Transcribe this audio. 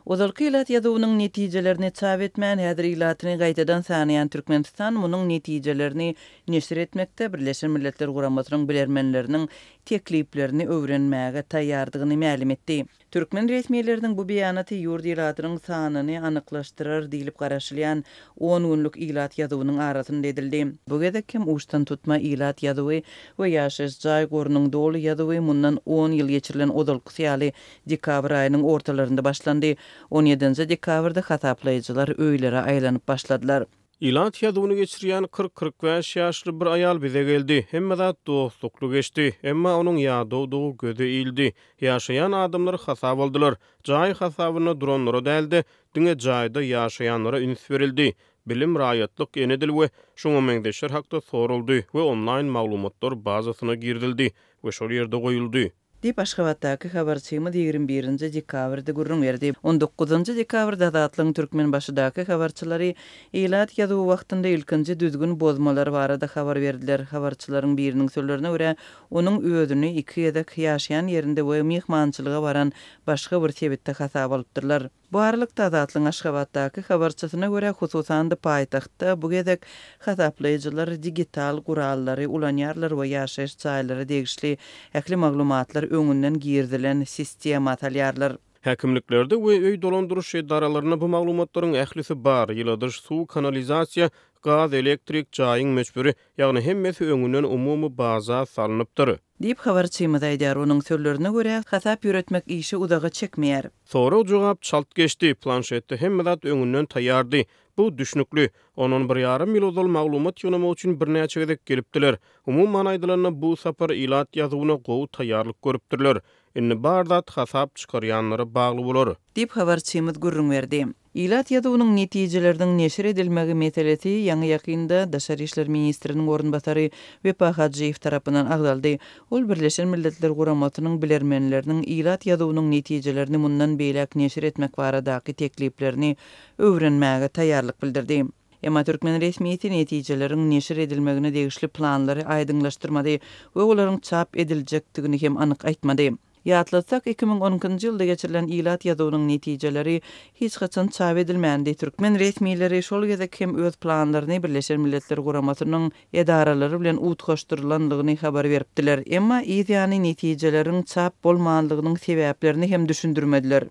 Ozalky ilat ýazuwynyň netijelerini çap etmän, häzir ilatyny gaýtadan sanaýan Türkmenistan munuň netijelerini neşir etmekde Birleşen Milletler Guramasynyň bilermenleriniň tekliplerini öwrenmäge taýýardygyny mälim etdi. Türkmen resmileriniň bu beýanaty ýurt ilatynyň sanyny anyklaşdyrar diýlip garaşylýan on günlük ilat ýazuwynyň arasynda edildi. Bu gezek hem uçdantutma ilat ýazuwy we ýaşaýyş jaý gorunyň doly ýazuwy mundan on ýyl geçirilen ozalkysy ýaly dekabr aýynyň ortalarynda başlandy. On ýedinji dekabrda hasaplaýjylar öýlere aýlanyp başladylar. Ilat ýazuwyny geçirýän 40-45 ýaşly bir aýal bize geldi. Hemme zat dostlukly geçdi. Emma onuň ýadawdygy göze ildi. Ýaşaýan adamlary hasap aldylar. Jaý hasabynda duranlara däl-de, diňe jaýda ýaşaýanlara üns berildi. Bilim, raýatlyk, ene dili we şuňa meňzeşler hakda soraldy we onlaýn maglumatlar bazasyna girizildi we şol ýerde goýuldy. Diýip, Aşgabatdaky habarçymyz 21 nji dekabrda gürrüň berdi. On dokuzynjy dekabrda Azatlygyň Türkmenbaşydaky habarçylary ilat ýazuwy wagtynda ilkinji düzgün bozmalar barada habar berdiler. Habarçylaryň biriniň sözlerine görä, onuň özüni iki gezek ýaşaýan ýerinde we myhmançylyga baran başga bir sebitde hasaba alypdyrlar. Bu aralykda, Azatlygyň Aşgabatdaky habarçysyna görä, hususan-da paýtagtda bu gezek hasaplaýjylar digital gurallary ulanýarlar we ýaşaýyş jaýlara degişli ähli maglumatlar öňünden girizilen sistema salýarlar. Häkimliklerde we öý dolandyryş edaralarynda bu maglumatlaryň ählisi bar, ýyladyş, suw, kanalizasiýa, gaz, elektrik, jaýyň möçberi, ýagny hemmesi öňünden umumy baza salnypdyr. Diýip, habarçymyz aýdýar. Onuň sözlerine görä, hasap ýöretmek işi uzaga çekmeýär. Sorag-jogap çalt geçdi. Planşetde hemme zat öňünden taýýardy. Bu düşnükli. Ondan bir ýarym ýyl ozal maglumat ýygnamak üçin birnäçe gezek gelipdiler. Umuman aýdylanda, bu sapar ilat ýazuwyna gowy taýýarlyk görüpdirler. Indi bar zat hasap çykarýanlara bagly bolar. Diýip, habarçymyz gürrüň berdi. Ilat ýazuwynyň netijeleriniň neşir edilmegi meselesi ýaňy-ýakynda daşary işler ministriniň orunbasary Wepa Hajyýew tarapyndan agzaldy. Ol Birleşen Milletler Guramasynyň bilermenleriniň ilat ýazuwynyň netijelerini mundan beýläk neşir etmek baradaky tekliplerini öwrenmäge taýýarlyk bildirdi. Emma türkmen resmisi netijeleriň neşir edilmegine degişli planlary aýdyňlaşdyrmady we olaryň çap ediljekdigini hem anyk aýtmady. Ýatlatsak, 2012-nji ýylda geçirilen ilat ýazuwynyň netijeleri hiç haçan çap edilmändi. Türkmen resmileri şol gezek hem öz planlaryny Birleşen Milletler Guramasynyň edaralary bilen utgaşdyrylanlygyny habar beripdiler. Emma yz ýany netijeleriň çap bolmanlygynyň sebäplerini hem düşündirmediler.